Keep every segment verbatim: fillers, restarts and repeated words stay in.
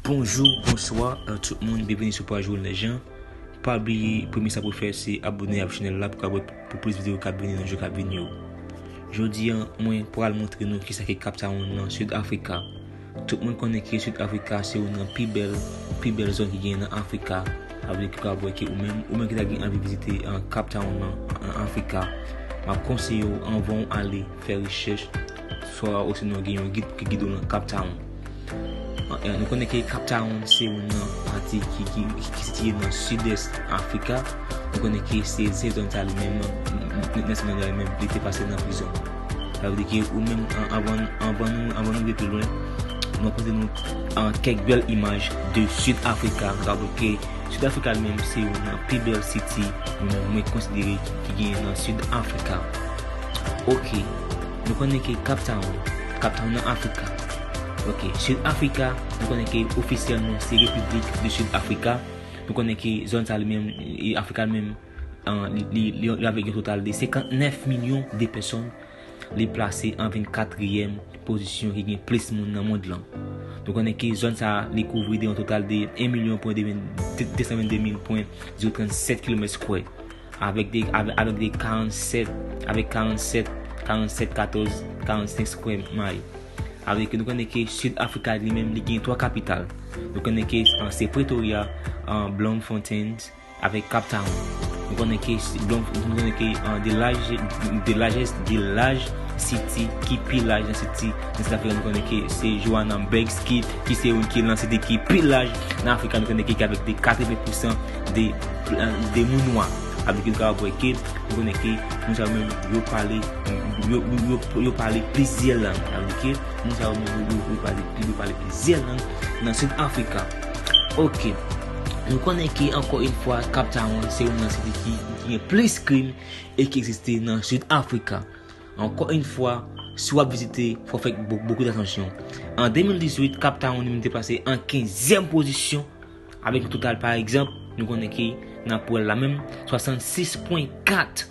Bonjou, bonswa, euh, tout moun, byenvini sou paj Wilner Jean. Pa bliye, premye sa pou fè, se abòne ak chanèl la pou ka wè pou plis videyo k ap vini nan jou k ap vini yo. Jodi a, mwen pral montre nou kisa ki Cape Town nan Sid Afrika. Tout moun konnen ke Sid Afrika se youn nan pi bèl, pi bèl zòn ki genyen nan Afrika. Sa vle di ke ou ka wè ke ou menm, ou menm ki ta gen anvi vizite, euh, Cape Town nan, an Afrika, m ap konseye w anvan w ale, fè rechèch, swa osinon gen yon gid ki gide w nan Cape Town. An, e, nou konnen ke Cape Town se youn nan pati ki, ki, ki sitiye nan sidès Afrika. Nou konnen ke se, se zòn sa li menm, Nelson Mandela li menm, li te pase nan prizon. Sa vle di ke ou menm, an, anvan, anvan nou, anvan nou rive pi lwen, nou ap pote nou, an, kèk bèl imaj de Sid Afrika. Sa vle di ke Sid Afrika li menm se youn nan pi bèl siti mwen, mwen konsidere ki, ki genyen nan Sid Afrika. Ok, nou konnen ke Cape Town, Cape Town nan Afrika. Ok, Sid Afrika, nou konnen ke ofisyèlman se Repiblik de Sid Afrika. Nou konnen ke zòn sa li menm, e Afrika li menm, an, li, li, li, li avèk yon total de senkantnèf milyon de pèsòn. Li plase an vennkatriyèm pozisyon ki gen plis moun nan mond lan. Nou konnen ke zòn sa a, li kouvri de yon total de en milyon pwen de, de san vennde mil pwen zewo trannsèt kilomèt skwè, avèk de, avèk, avèk de karannsèt, avèk karannsèt, karannsèt katòz, karannsenk skwè may. Avèk, nou konnen ke Sid Afrika li menm, li gen twa kapital. Nou konnen ke, an, se Pretoria, an, Bloemfontein, avèk Cape Town. Nou konnen ke si, Blom-, nou konnen ke, an, the large, the largest, the large city ki pi laj nan siti, nan Sid Afrika, nou konnen ke se Johannesburg ki, ki se youn ki nan siti ki pi laj nan Afrika, nou konnen ke, ki avèk de katreven pousan de, de moun nwa. Sa vle di ke nou kapab wè ke, nou konnen ke moun sa yo menm, yo pale, yo, yo, yo, yo pale plizyè lang. Sa vle di ke moun sa yo menm, yo, yo, yo pale, yo pale plizyè lang nan Sid Afrika. Ok. Nou konnen ke, ankò yon fwa, Cape Town se youn nan siti ki, ki gen plis krim e ki egziste nan Sid Afrika. Ankò yon fwa, si w ap vizite, fò w fè bo-, bokou datansyon. An de mil dizuit, Cape Town li menm te plase an kenzyèm pozisyon, avèk yon total, pa egzanp, nou konnen ke nan pwèl la menm, swasannsis pwen kat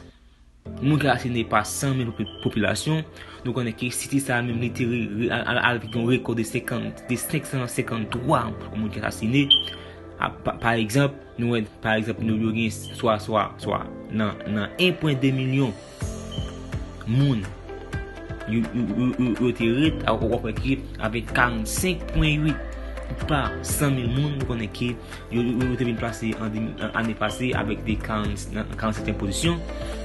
moun ki asasinen pa san mil popi-, popilasyon. Nou konnen ke siti sa a menm li te re-, re-, al, al, al avèk yon rekò de senkant, de senk san senkanntwa moun ki asasinen. A, pa, pa egzanp, nou wè, pa egzap, nou, yo gen swa, swa, swa nan, nan en pwen de milyon moun yo, yo, yo, yo, yo te ret, a, w ap wè ke avèk karannsenk pwen uit pa san mil moun, nou konnen ke yo, yo, yo te vin plase an de mil, an, ane pase avèk de karant, nan karannsetyèm pozisyon.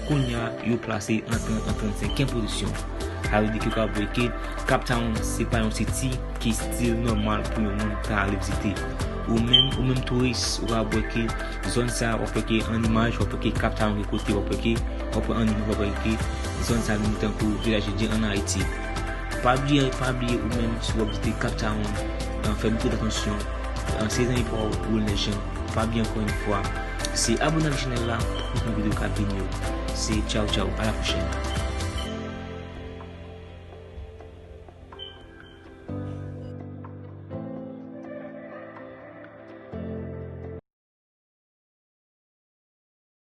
Kounye a, yo plase an tran-, an trannsenkyèm pozisyon. Sa vle di ke w ka wè ke Cape Town se pa yon siti ki still nòmal pou yon moun ta ale vizite. Ou menm, ou menm touris, ou ka wè ke zòn sa, w ap wè ke an imaj, w ap wè ke Cape Town ki kote, w ap wè ke, w ap wè an imaj, w ap wè ke zòn sa menm tankou vilaj endyen an Ayiti. Pa bliye, pa bliye ou menm si w ap vizite Cape Town, an, fè bokou datansyon, an, se zanmi pa w Wilner Jean. Pa bliye ankò yon fwa, se abòne ak chanèl la pou plis videyo k ap vini yo. Se tchaw tchaw, a la pwochèn.